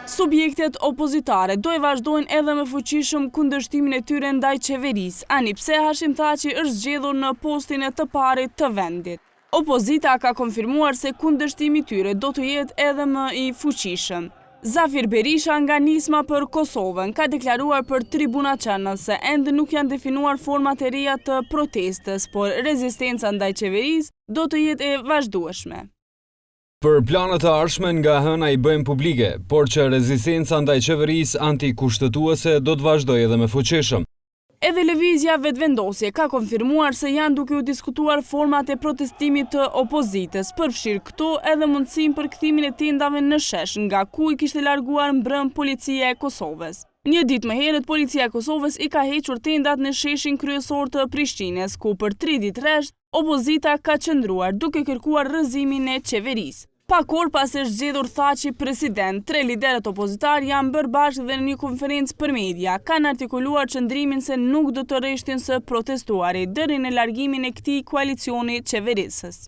Subjektet opozitare do e vazhdojnë edhe më fuqishëm kundërshtimin e tyre ndaj qeverisë, ani pse Hashim Thaçi është zgjedhur në postin e të parit të vendit. Opozita ka konfirmuar se kundërshtimi i tyre do të jetë edhe më i fuqishëm. Zafir Berisha nga Nisma për Kosovën ka deklaruar për Tribuna Channel se ende nuk janë definuar format e reja të protestës, por rezistenca ndaj qeverisë do të jetë e vazhdueshme. Për planet e ardhshme nga e hëna i bëjmë publike, por që rezistenca ndaj qeverisë antikushtetuese do të vazhdojë edhe më fuqishëm. Edhe Lëvizja Vetëvendosje ka konfirmuar se janë duke u diskutuar format e protestimit të opozitës, përfshirë këtu edhe mundësinë për kthimin e tendave në shesh, nga ku i kishte larguar mbrëmë Policia e Kosovës. Një ditë më herët, Policia e Kosovës i ka hequr tendat në sheshin kryesor të Prishtinës, ku për tri ditë rresht Opozita ka qëndruar duke kërkuar rrëzimin e qeverisë. Pak orë pasi është zgjedhur Thaçi president, tre liderët opozitarë janë bërë bashkë dhe në një konferencë për media kanë artikuluar qëndrimin se nuk do të reshtin së protestuari deri në largimin e këtij koalicioni qeverisës.